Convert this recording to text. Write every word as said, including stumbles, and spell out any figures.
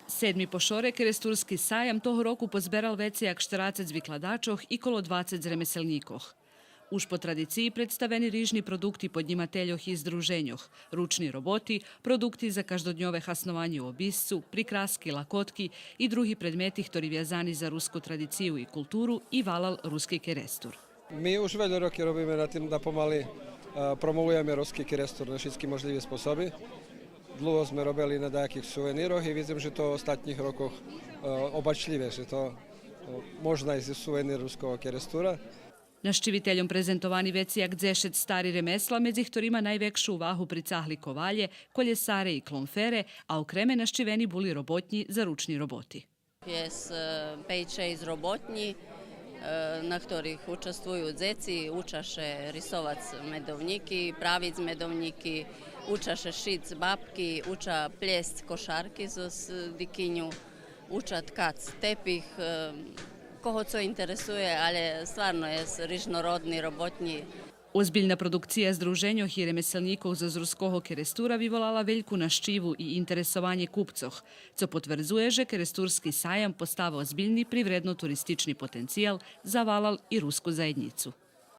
Седми по шоре Керестурски саям того року позберал вецей як штерацец викладачох и коло двацец ремеселнїкох. Уж по традициї представени рижни продукти поднїмательох и здруженьох, ручни роботи, продукти за каждодньове хаснованє у обисцу, прикраски, лакотки и други предмети хтори вязани за руску традицию и културу и валал Руски Керестур. Ми уж вельо роки робиме на тим да помали, е, промовуєме Руски Керестур на шицки можлїви способи. Длуго зме робели на даяких сувенирох и видзим же то у остатнїх рокох, е, обачлїве, же то, е, мож найсц сувенир Руского Керестура. Нащивительом презентовани вецей як дзешец стари ремесла, медзи хторима найвекшу увагу прицагли ковалє, колєсаре и клонфере, а окреме нащивени були роботнї за ручни роботи. Єст, е, пейч-шейсц роботнї, е, на хторих участвую дзеци, уча ше рисовац медовнїки, правиц медовнїки, уча ше шиц бабки, уча плєсц кошарки зоз дикиню, уча ткац тепих, е, кого цо интересує, але стварно єст рижнородни роботнї. Озбильна продукция здруженьох и ремеселнїкох зоз Руского Керестура виволала вельку нащиву и интересованє купцох, цо потвердзує же Керестурски саям постава озбильни привредно-туристични потенциял за валал и руску заєднїцу.